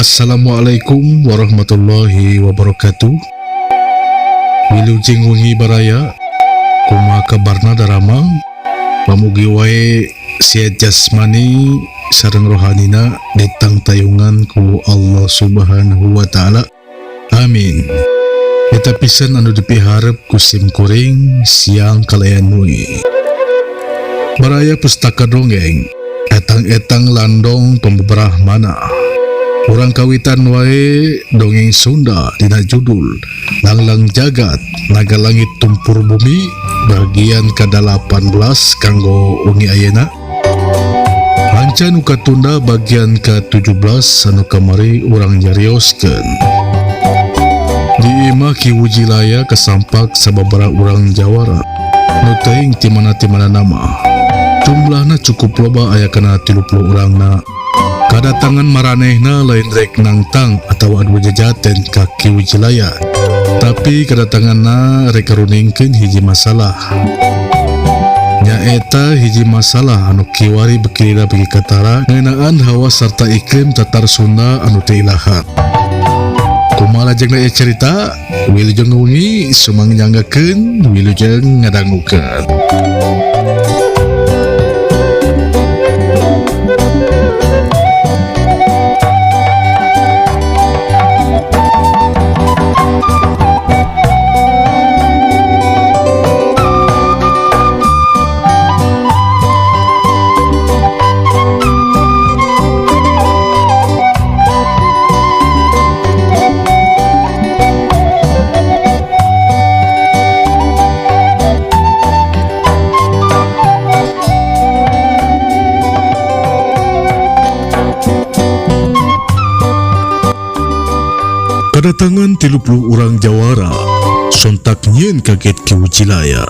Assalamualaikum warahmatullahi wabarakatuh. Wilujeng wengi baraya, kumaha kabarna daramang? Pamugi wae sehat jasmani sareng rohanina ditangtayungan ku Allah Subhanahu wa taala. Amin. Eta pisan anu dipiharep ku sim kuring siang kalayan wengi. Baraya pustaka dongeng, etang-etang landong pembeberah mana. Urang kawitan wae dongeng Sunda dina judul Langlang Jagat Naga Langit Tumpur Bumi bagian ke-18 kanggo wengi ayeuna. Anca nu katunda bagian ke-17 anu kamari urang nyarioskeun. Di imah Ki Wijilaya kasampak sababaraha urang jawara nu teuing ti mana-ti mana nama. Jumlahna cukup loba, aya kana 30 urangna. Kadatangan maranehna lain rek nangtang atau adu jajaten ka Ki Wijilaya, tapi kedatanganna rek ngarundingkeun hiji masalah. Nyaeta hiji masalah anu kiwari beuki lila beuki katara ngeunaan hawa sarta iklim Tatar Sunda anu teu ilahan. Kumaha lajengna ieu carita? Wilujeng wengi, sumangnyanggakeun, wilujeng ngadangukeun. Kedatangan 30 orang jawara sontak nyieun kaget Ki Wijilaya.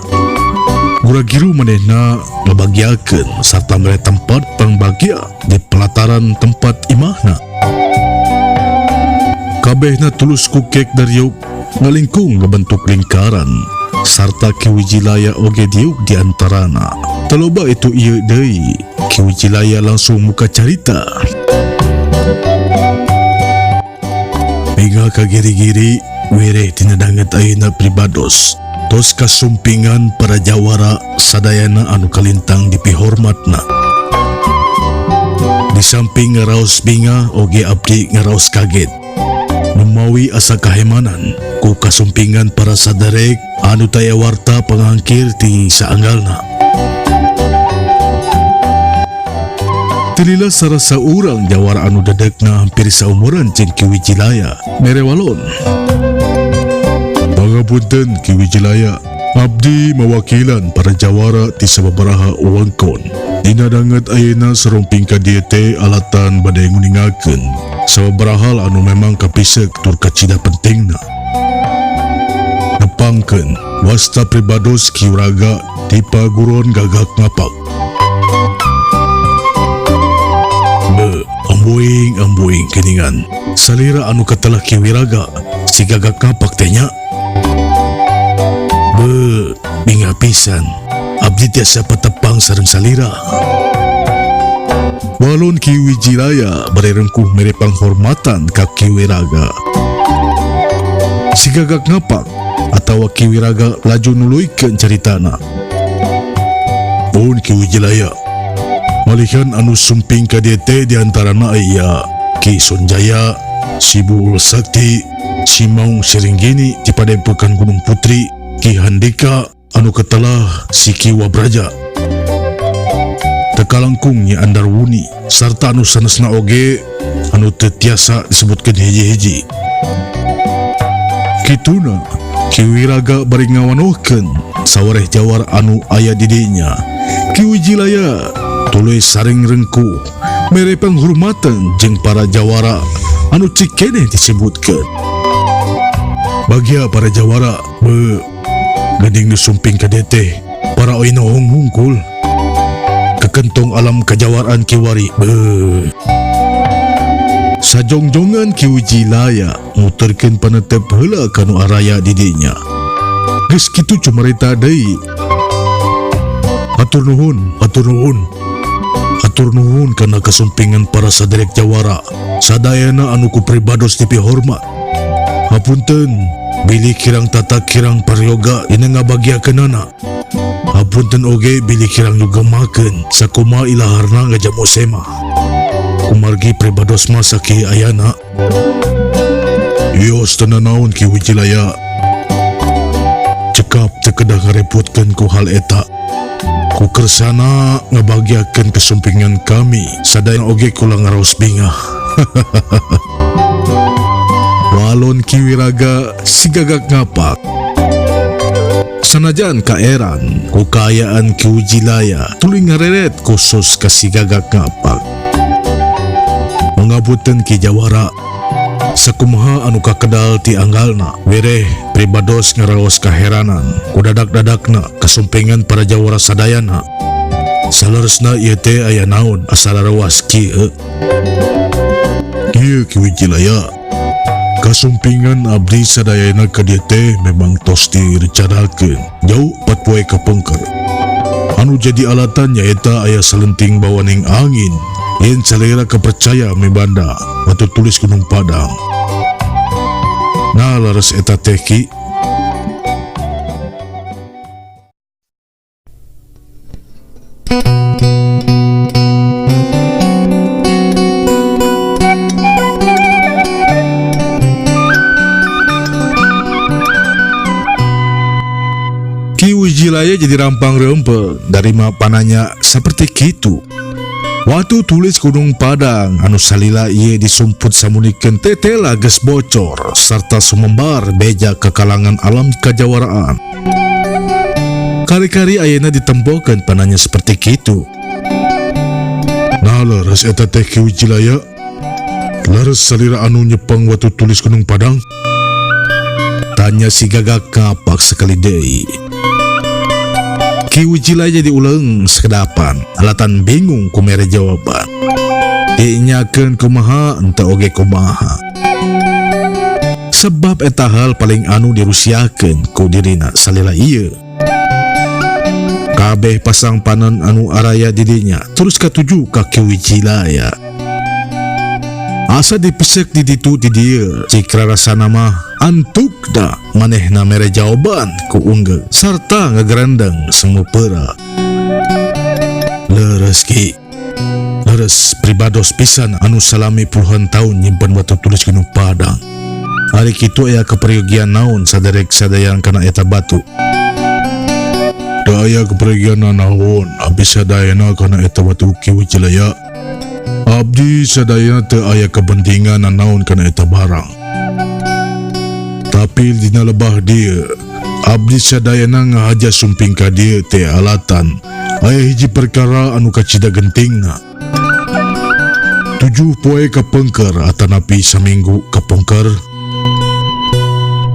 Gura-giru manehna ngabagiakeun sarta mere tempat pangbagia di pelataran tempat imahna. Kabehna tulus kukek dariuk ngalingkung ngabentuk lingkaran sarta Ki Wijilaya oge diuk di antarana. Taloba itu ieu deui, Ki Wijilaya langsung muka carita. Bingah ka giri-giri were tina danget ayeuna pribados. Tos kasumpingan para jawara sadayana anu kalintang dipihormatna. Di samping ngaraos bingah oge abdi ngaraos kaget. Numawi asa kahemanan ku kasumpingan para saderek anu taya warta pangangkir ti saanggalna. Tilila sarasa urang jawara anu dedekna hampir saumuran jeung Ki Wijilaya mere walon. Pangapunten Ki Wijilaya, abdi mawakilan para jawara ti sababaraha wewengkon. Dina danget ayeuna sarumping ka dieu teh alatan bade nguningakeun sababaraha hal anu memang kapisek tur kacida pentingna. Nepangkeun wasta pribados Ki Wiraga ti paguron Gagak Ngapak. Ambuing ambuing keningan salira anu katelah Ki Wiraga si Gagak Ngapak teh nya. Be bingah pisan abdi tiasa patepang sareng salira. Walon Ki Wijilaya bari rengkuh mere panghormatan ka Ki Wiraga. Si Gagak Ngapak atawa Ki Wiraga laju nuluykeun caritana. Pun Ki Wijilaya, malihan anu sumping ka dieu teh diantarana aya Ki Sonjaya, Si Buul Sakti, Si Maung Siringgini ti Padepokan Gunung Putri, Ki Handika anu ketelah si Ki Wabraja. Tekalangkung Nyi Andarwuni sarta anu sanesna oge anu teu tiasa disebutkeun hiji-hiji. Kituna Ki Wiraga bari ngawanohkeun sawareh jawara anu aya di dinya. Ki Wijilaya tuluy saring rengkuh mere panghormatan jeung para jawara anu cikeneh disebutkeun. Bagia para jawara be geuning nu sumping ka dieu teh para oinohong hungkul. Kekentong alam kajawaraan kiwari be. Sajongjongan Ki Wijilaya muterkeun panetep heula ka nu araya di dinya. Geus kitu cumarita deui. Hatur nuhun, hatur nuhun. Hatur Hatur nuhun kana kasumpingan para saderek jawara sadayana anu ku pribados dipihormat. Hapunten bilih kirang tata kirang paryoga dina ngabagiakeunana. Hapunten oge bilih kirang nyugemakeun sakumaha ilaharna ngajamu sema. Kumargi pribados mah sakieu ayana. Yos teu nanaon Ki Wijilaya. Cekap teu kedah ngarepotkeun ku hal eta. Ku kersana ngabagiakeun kesumpingan kami sadaya oge kula ngaraos bingah. Walon Ki Wiraga sigagak ngapak. Sanajan kaeran ku kaayaan Ki Wijilaya tuluy ngareret khusus ka sigagak ngapak. Mangapunten Ki Jawara, sakumaha anu kakedal ti anggalna wereh pribados ngaraos kaheranan ku dadak-dadakna kasumpingan para jawara sadayana. Saleresna ieu teh aya naon asa rarawas kieu. Kieu Ki Wijilaya, kasumpingan abdi sadayana ka dieu teh memang tos direncanakeun jauh 4 poe kapengker. Anu jadi alatan nyaeta aya salenting bawaning angin yen salira kepercaya mibanda watu tulis Gunung Padang. Nah laras eta teh Ki. Ki Wijilaya jadi rampang rempeng dari mapananya seperti kitu. Watu tulis Gunung Padang anu salila ieu disumput samunikeun tetela geus bocor sarta sumembar beja ke kalangan alam kajawaraan. Kali-kali ayeuna ditempokeun pananya seperti kitu. Nah leres eta teh Ki Wijilaya, leres salira anu nyepeng watu tulis Gunung Padang? Tanya si gagak ngapak sekali deui. Ki Wijilaya jadi uleung sekedapan, alatan bingung ku mere jawaban. Dinyakeun kumaha ente oge kumaha. Sebab eta hal paling anu dirusiakeun ku dirina salila ieu. Kabeh pasang panon anu araya didinya terus katuju ka Ki Wijilaya. Asa dipisek di ditu di dieu, cik rarasana mah antuk da manehna mere jawaban ku unggel sarta ngagerendeng semu pera. Leres Ki, leres pribados pisan anu salami puluhan tahun nyimpen watu tulis Gunung Padang. Ari kitu aya keperyogian naon saderek sadayan kana eta batu. Da aya keperyogian naon abdi sadayana kana eta batu Ki Wijilaya. Abdi sadayana teu aya kepentingan naon kana eta barang. Tapi dina lebah dieu, abdi sadayana ngahaja sumping ka dieu teh alatan aya hiji perkara anu kacida gentingna. 7 poe kapengker atanapi saminggu kapengker.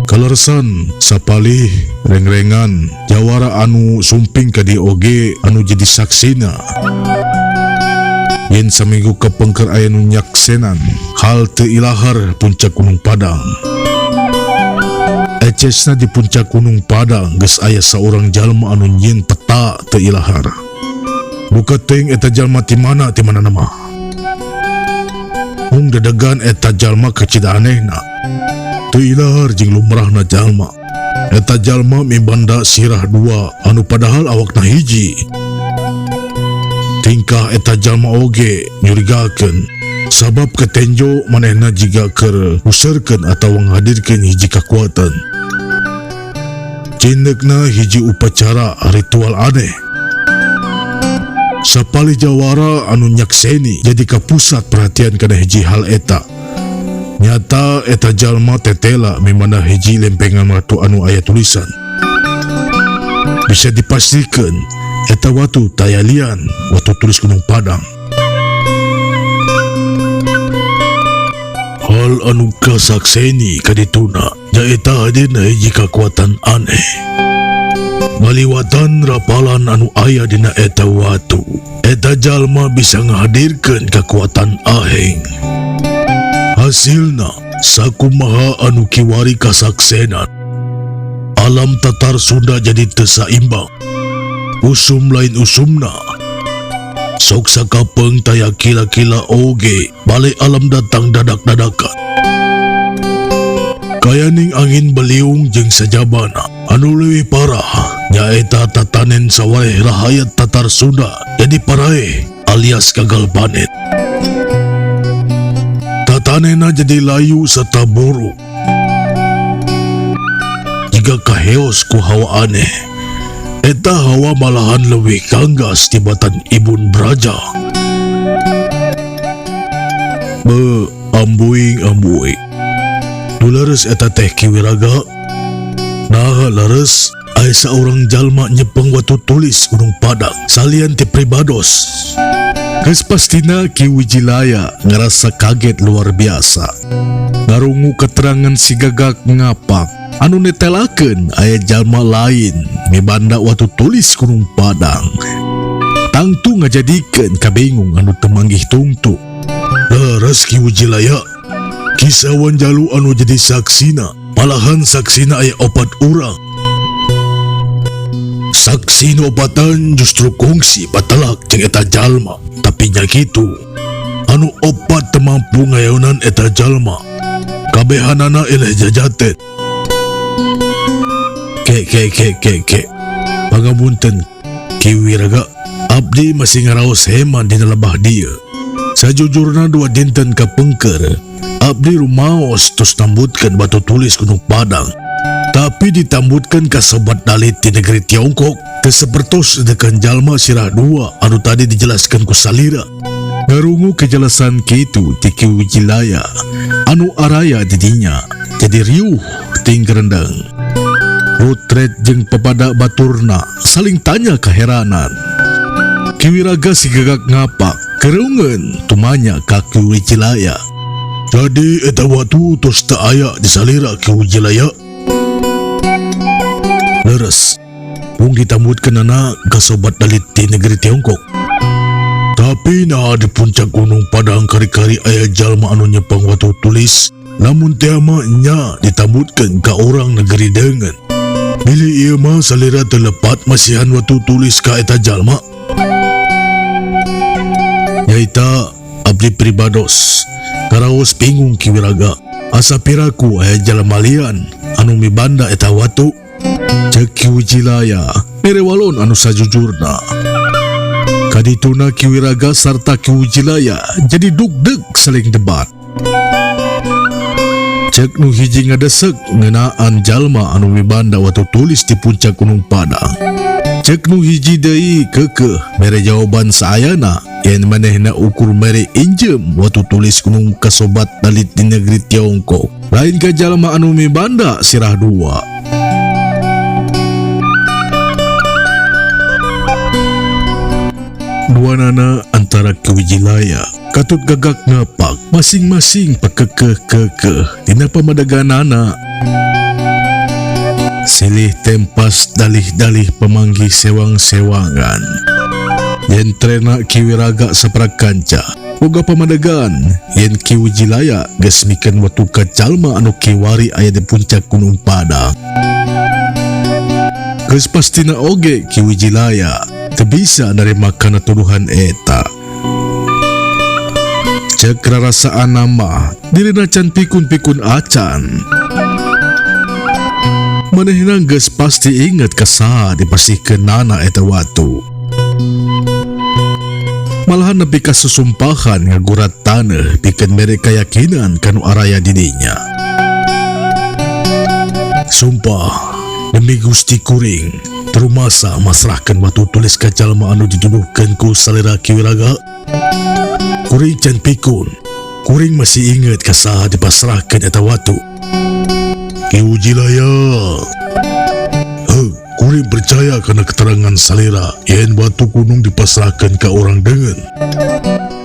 Kaleresan sapalih rengrengan jawara anu sumping ka dieu oge anu jadi saksina. Yen saminggu kapengker aya nu nyaksenan hal teu ilahar puncak Gunung Padang. Ecesna di puncak Gunung Padang geus aya saurang jalma anu nyieun peta teu ilahar. Buka teuing eta jalma ti mana ti mana nama. Mung dedegan eta jalma kacida anehna. Teu ilahar jeung lumrahna jalma. Eta jalma mibanda sirah dua anu padahal awakna hiji. Tingkah eta jalma oge nyurigakeun sabab ketenjo manehna jiga keur userkeun atawa ngahadirkeun hiji kakuatan. Cindekna hiji upacara ritual aneh. Sapalih jawara anu nyakseni jadi kapusat perhatian kana hiji hal eta. Nyata eta jalma tetela mimana hiji lempengan watu anu aya tulisan. Bisa dipastikan eta watu tayalian watu tulis Gunung Padang. Hal anu kasakseni kadituna nyaeta hadirna hiji kakuatan aneh. Ngaliwatan rapalan anu aya dina eta watu. Eta jalma bisa ngahadirkeun kakuatan aheng. Hasilna sakumaha anu kiwari kasaksenan. Alam tatar Sunda jadi teu saimbang. Usum lain usumna. Sok sakapeung taya kila-kila oge balai alam datang dadak-dadakan. Kayaning angin beliung jeung sajabana anu leuwih parah nyaeta tatanen sawareh rahayat Tatar Sunda jadi paraeh alias gagal panen. Tatanena jadi layu serta buruk. Jika kaheos ku hawa aneh, eta hawa malahan leuwih ganggas tibatan Ibun Braja. Be ambuing ambuing. Nu leres eta teh Ki Wiraga. Nah leres aya saurang jalma nyepeng watu tulis Gunung Padang salian ti pribados. Geus pastina Ki Wijilaya ngerasa kaget luar biasa. Ngarungu keterangan si Gagak Ngapak anu netelakeun aya jalma lain mibanda watu tulis Gunung Padang. Tangtu ngajadikeun kabingung anu teu manggih tungtu. Leres Ki Wijilaya, Ki Sawan Jalu anu jadi saksina, malahan saksina aya opat urang. Saksi nu opatan justru kungsi batelak jeung eta jalma, tapi nya kitu. Anu opat teu mampu ngayonan eta jalma. Kabehanana eleh jajaten. Ke ke ke ke ke. Pangapunten Ki Wiraga, abdi masih ngaraos heman dina lebah dieu. Sajujurna dua dinten kapengker, abdi rumaos tos nambutkeun batu tulis Gunung Padang. Tapi ditambutkeun ka sobat dalit di negeri Tiongkok, teu sapertos dekan jalma sirah dua anu tadi dijelaskan ku salira. Ngarungu kejelasan kitu ti Ki Wijilaya, anu araya didinya jadi riuh ting gerendeng. Rutret jeung papada baturna saling tanya keheranan. Ki Wiraga si Gagak Ngapak kerungeun tumanya ka Ki Wijilaya. Jadi eta watu tos teu aya di salira Ki Wijilaya. Leres, mung ditambutkeunana ka sobat dalit di negeri Tiongkok. Tapi nah di puncak Gunung Padang kari-kari aya jalma anu nyepeng watu tulis, lamun teh mah nya ditambutkeun ka urang negeri deungeun. Bilih ieu mah salira teu lepat masihan watu tulis ka eta jalma. Nyaita abdi pribados, karaos bingung Ki Wiraga. Asa piraku aya jalma lian anu mibanda eta watu. Cek Ki Wijilaya mere walon anu sajujurna. Kadituna Ki Wiraga sarta Ki Wijilaya jadi dugdeg saling debat. Cek nu hiji ngadesek ngeunaan jalma anu mibanda watu tulis di puncak Gunung Padang. Cek nu hiji deui keukeuh mere jawaban saayana yen manehna ukur mere injem watu tulis gunung kasobat dalit di negeri Tiongkok. Lain ka jalma anu mibanda sirah dua. Dua nana antara Ki Wijilaya katut Gagak Ngapak masing-masing pekekeh-kekeh dina pamadeganana. Silih tempas dalih-dalih pemanggih sewang-sewangan. Yen trena Ki Wiraga saprakanca boga pamadegan yen Ki Wijilaya geus mikeun watu ka jalma anu kiwari aya di puncak Gunung Padang. Geus pastina oge Ki Wijilaya teu bisa narima kana tuduhan eta. Cek rarasaan mah dirina can pikun-pikun acan. Manehna geus pasti inget ka saha dipasihkeun nana eta watu. Malahan nepi ka susumpahan ngagurat taneuh pikeun mere kayakinan kanu araya didinya. Sumpah demi Gusti kuring terumasa masrahkeun watu tulis ka jalma anu dituduhkeun ku salira Ki Wiraga. Kuring can pikun, kuring masih inget ka saha dipasrahkeun eta watu. Ki Wijilaya. Heuh, kuring percaya kana keterangan salira yen watu gunung dipasrahkeun ka urang deungeun.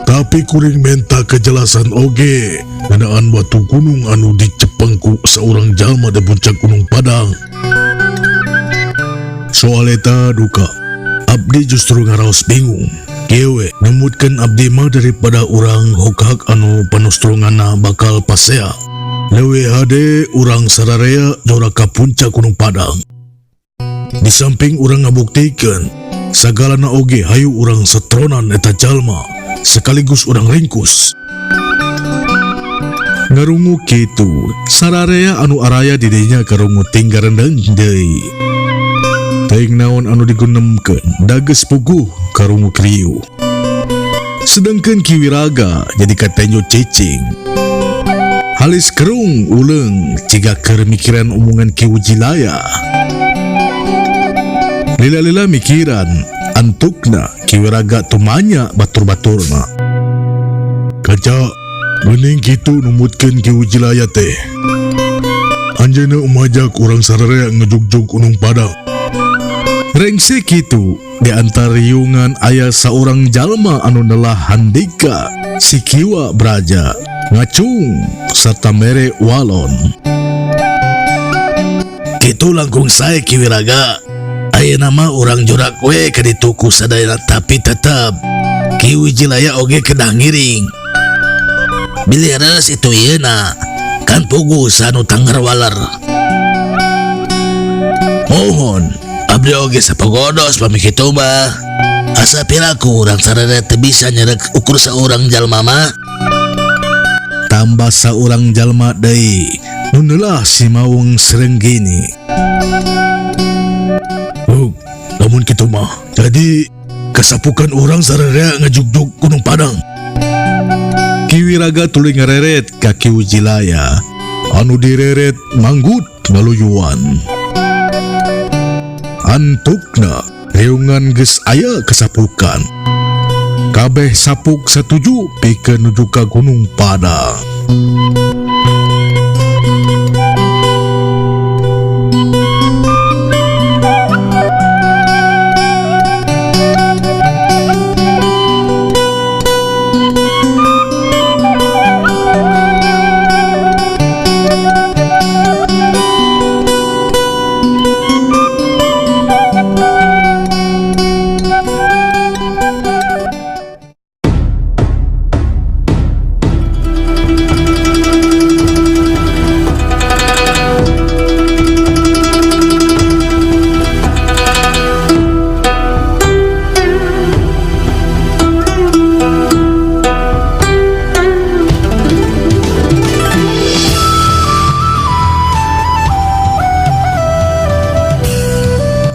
Tapi kuring menta kejelasan oge ngeunaan watu gunung anu dicepeng ku saurang jalma di puncak Gunung Padang. Soal eta duka, abdi justru ngaraos bingung. Kieu we nemutkeun abdi mah daripada urang hokak anu panustrunganna bakal pasea. Leuwih hade urang sararea jora ka puncak Gunung Padang. Di samping urang ngabuktikeun Sagalana oge hayu urang setronan eta jalma sekaligus urang ringkus. Ngarungu kitu, sararea anu araya di dinya karungu tinggal rendeng deui. Teuing naon anu digunemkeun, da geus puguh karungu kriuh. Sedengkeun Ki Wiraga jadi katenjo cicing. Halis kerung uleung ciga keur mikiran omongan Ki Wijilaya. Lila-lila mikiran antukna Ki Wiraga tumanya batur-baturna. Kaca geuning kitu numutkeun Ki Wijilaya teh. Anjeunna umajak urang sararea ngejugjug Gunung Padang. Rengse kitu di antar riungan aya saurang jalma anu nelah handika si Kiwa Braja ngacung serta mere walon. Kitu langkung sae Ki Wiraga. Ayeuna mah urang jurak we ka ditu ku sadayana tapi tetep Ki Wijilaya oge kedah ngiring. Bilih reus itu ieuna kan puguh sanu tangger waler. Mohon abdi oge sapogodos pami kitu mah. Asa piraku urang sarere teu bisa nyerek ukur saurang jalma mah. Tambah saurang jalma deui nu neulah si Maung Serenggini. Oh, lamun kitu mah jadi kasapukan urang sararea ngajugjug Gunung Padang. Ki Wiraga tuluy ngareret ka Ki Wijilaya anu direret manggut ngaluyuan. Antukna riungan geus aya kasapukan. Kabeh sapuk satuju pikeun nuju ka Gunung Padang.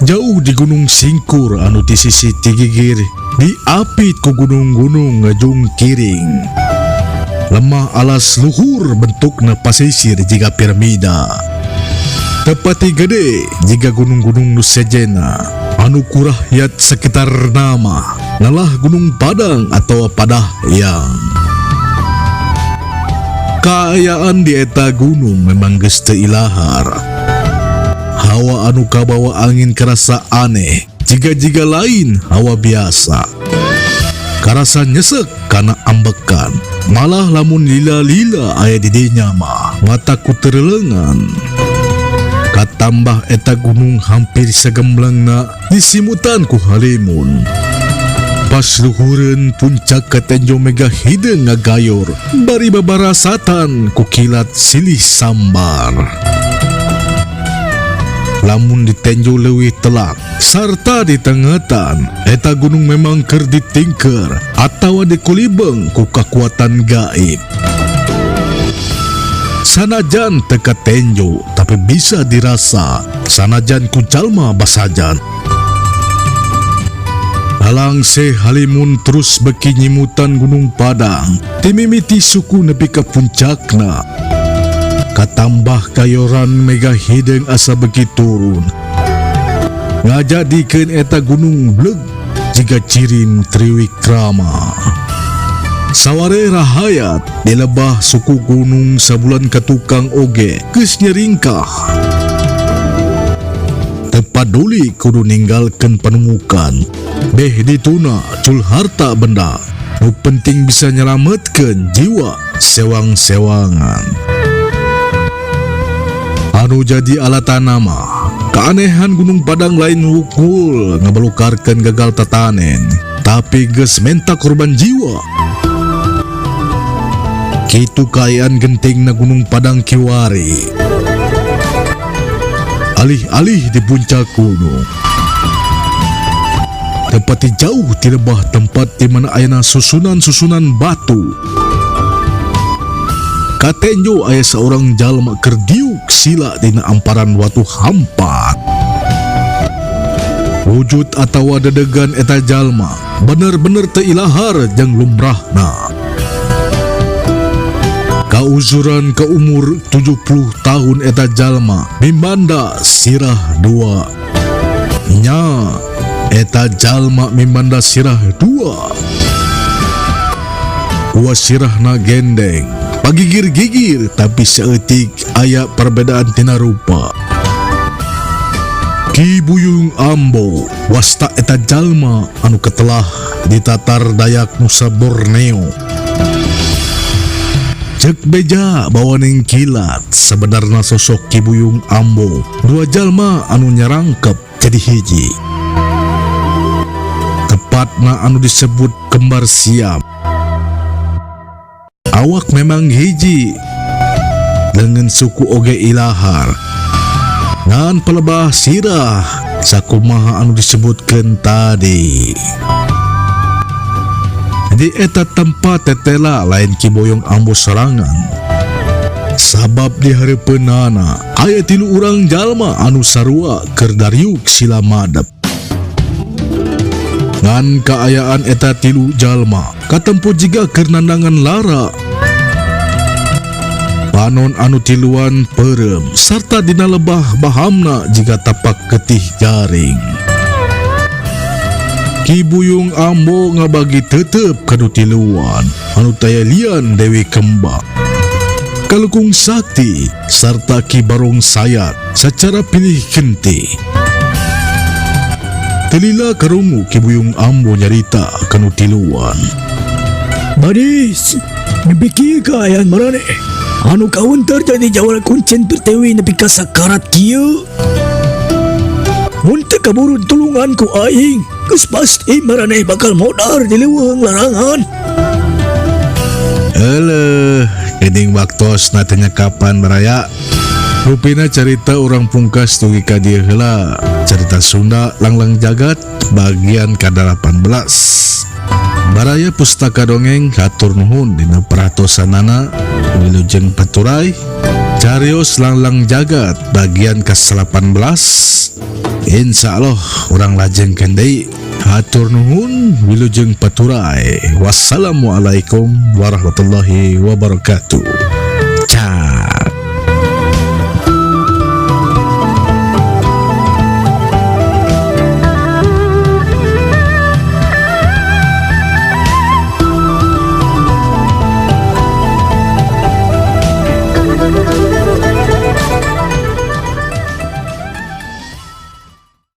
Jauh di Gunung Singkur anu ti sisi Tigigir diapit ku gunung-gunung ngajung kiring. Lemah alas luhur bentukna pasisir jiga piramida. Tepati gede jiga gunung-gunung nu sejena anu kurahyat sekitar nama nalah Gunung Padang atau Padahyang. Kaayaan di eta gunung memang geus teu ilahar. Hawa anu kabawa angin kerasa aneh, jiga-jiga lain hawa biasa. Karasa nyesek kana ambekan, malah lamun lila-lila aya di dinya mah mata ku terlengan. Katambah eta gunung hampir sagemblengna disimutan ku halimun. Pas luhureun puncak katenjo mega hideung ngagayor, bari babarasatan ku kilat silih sambar. Lamun ditenjo leuwih telak sarta ditengetan, eta gunung memang keur ditingker atawa dikulibeng ku kakuatan gaib. Sanajan teu katenjo tapi bisa dirasa, sanajan ku jalma basajan. Halangse halimun terus beki nyimutan Gunung Padang, timimiti suku nepi ka puncakna. Katambah kayoran mega hideung asa beki turun. Ngajadikeun eta gunung bleg jiga cirim Triwikrama. Saware rahayat di lebah suku gunung sabulan katukang oge geus nyeringkah. Teu paduli kudu ninggalkeun panumukan, beh dituna cul harta benda. Nu penting bisa nyelametkeun jiwa sewang-sewangan. Anu jadi alatan nama keanehan Gunung Padang lain wukul ngabalukarkeun gagal tatanen, tapi geus menta korban jiwa. Kitu kaayaan genting na Gunung Padang kiwari. Alih-alih di puncak gunung, Teu pati jauh ti lebah tempat di mana ayana susunan-susunan batu. Katenjo aya seorang jalma keur diuk sila dina amparan watu hampar. Wujud atawa dedegan eta jalma bener-bener teu ilahar jeung lumrahna. Kauzuran ke umur 70 tahun eta jalma mimanda sirah dua. Nya, eta jalma mimanda sirah dua. Dua sirahna gendeng, pagigir-gigir, tapi saeutik aya perbedaan tina rupa. Ki Buyung Ambo wasta eta jalma anu ketelah di Tatar Dayak Nusa Borneo. Cek beja bawaning kilat, sebenarnya sosok Ki Buyung Ambo dua jalma anu nyarangkep jadi hiji. Tepatna anu disebut kembar siam. Awak memang hiji dengan suku oge ilahar. Ngan pelebah sirah sakumaha anu disebutkan tadi. Di eta tempat tetela lain Ki Boyong Ambo sorangan. Sabab di hareupeunana aya tilu urang jalma anu sarua keur dariuk sila madep. Ngan kaayaan eta tilu jalma katempo jiga keur nandangan lara. Panon anu tiluan peureum sarta dina lebah bahamna jiga tapak getih garing. Ki Buyung Ambo ngabagi tetep kanu tiluan anu taya lian Dewi Kembang, Kalukung Sakti sarta Ki Barong Sayat secara pilih kente. Teu lila karungu Ki Buyung Ambo nyarita kanu tiluan. Badis, nepi kieu kaayaan maraneh. Anu kaunter jadi jawara kuncen pertewi nepi ka sakarat kieu. Mun teu kaburu tulungan ku aing, geus pasti maraneh bakal modar di leuweung larangan. Eleh, geuning waktosna teh kapan, baraya. Rupina carita urang pungkas dugi ka dieu heula. Carita Sunda Langlang Jagat bagian ke-18. Baraya Pustaka Dongeng, hatur nuhun dina perhatosanana. Wilujeng paturay. Carios Langlang Jagat bagian ke-18. Insya Allah urang lajengkeun deui. Hatur nuhun, wilujeng paturay. Wassalamualaikum warahmatullahi wabarakatuh. Cah.